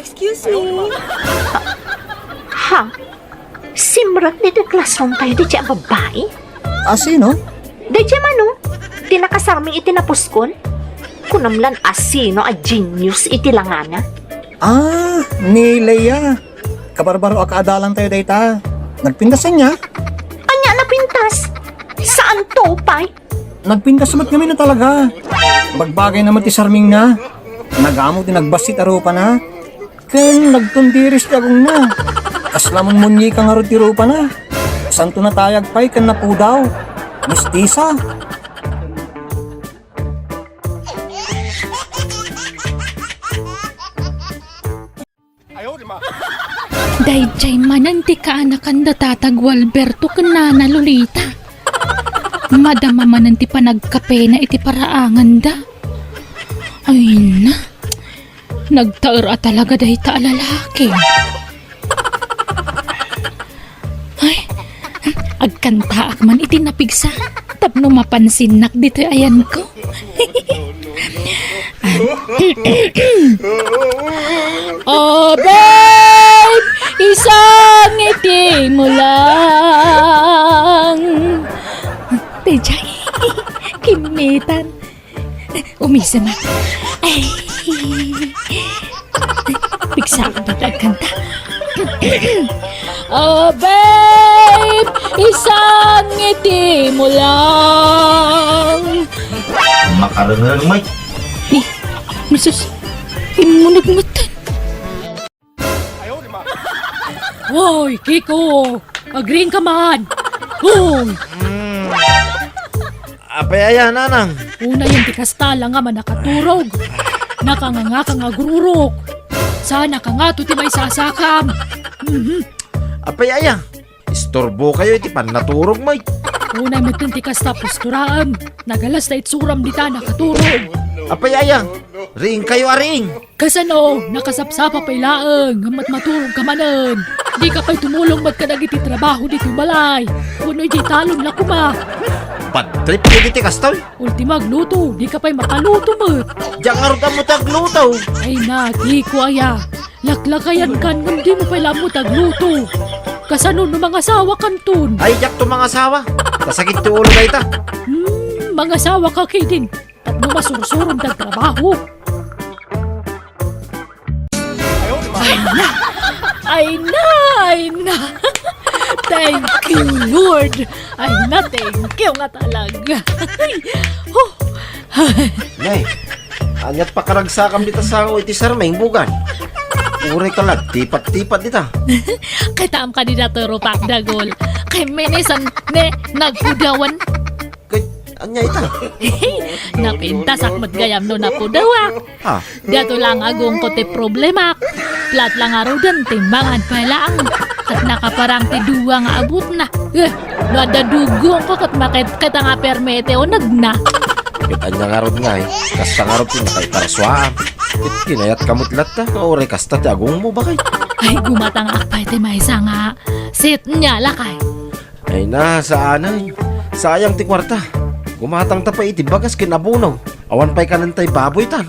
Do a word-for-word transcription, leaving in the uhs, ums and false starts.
Excuse me. Ha? Simrek ditoy classroom tayo, daydiay a babbai? A sino? Daydiay manen, ti nakasarming iti napuskon. Kunam lan a sino a genius iti langana. Ah, ni Lea. Kabarbaro a kaadalan tayo dayta. Nagpintas ania? Ania napintas? Saan to, pay? Nagpintas met ngamin a talaga. Bagbagayna met ti sarmingna. Nagammo ti nagbassit a rupana. Ken nagtundiris ti agongna. Kasla munmunyika ngarud ti rupana. Santo natayag pay ken napudaw. Mistisa. Daydiay manen ti kaanakan da Tatang Gualberto ken Nana Lolita. Madama manen ti panagkapena iti paraanganda. Ay na, nagtaer a talaga dayta a lalaki. Ay, agkantaak man iti napigsa tapno mapansinnak ditoy ayanko. Oh, babe, isangitimo lang. Daydiay, kimmetan. Umisem a. Ay. Pigsaak dayta agkanta. Oh, babe, isangitimo lang. Makarengeng met. Eh, Jesus, immunig met. Hoy, Kiko! Agriingka man! Hoy! Mm. Apay aya, nanang? Unayen ti kasta lang nga mannakaturog. Nakangangaka nga agrurok. Saan a kangato ti maisasakam. Mhm. Apay aya? Istorbokayo iti pannaturog, may. Unay metten ti kasta, posturaem. Nagalas ta itsuram dita nakaturog. Apay aya? Riingkayo a riing. Kasano, nakasapsapa pay laeng, ngem met maturogka manen. Dika pay tumulong met kadagiti trabaho ditoy balay. Wenno idiay talon la koma. Bad trip dagiti kasta, uy. Ultima agluto, dika pay makaluto met. Diak ngarud ammo ti agluto. Ay na, Kiko aya. Laklakayankan ngem dimo pay la ammo ti agluto. Kasano no mangasawakanton? Ay, diakto mangasawa. Ta sakit ti ulo dayta. Hmm, mangasawaka ketdin. Tapno masursurom ti agtrabaho. Ay na! Ay na! Ay na! Thank you, Lord! Ay na, thank you nga talaga! Huh. Nay, ania't pakaragsakam dita sango iti sarming, bugan? Uray ka la agtipat-tipat dita. Kitaem kadi dayta rupak, Dagul. Kay minisan, ne, nagpudawan. Ket ania ita? Napintasak met gayam no napudawak. Ha? Diato la nga agongko ti problemak. Plat la ngaruden ti mangan pay laeng. Ket nakaparang ti dua nga abutna. Eh, no adda dugongko ket maketket nga permi ti unegna. Ket ania ngarud ngay, kasta ngarud ti nakaiparsuaam. Ket kinayatka met latta nga uray kasta ti agongmo, bakay. Ay, gumatangak pay ti maysa nga set nia, lakay. Ay na, saanay. Sayang ti kuarta. Gumatangta pay iti bagas ken abono. Awan pay kanentay baboy tan.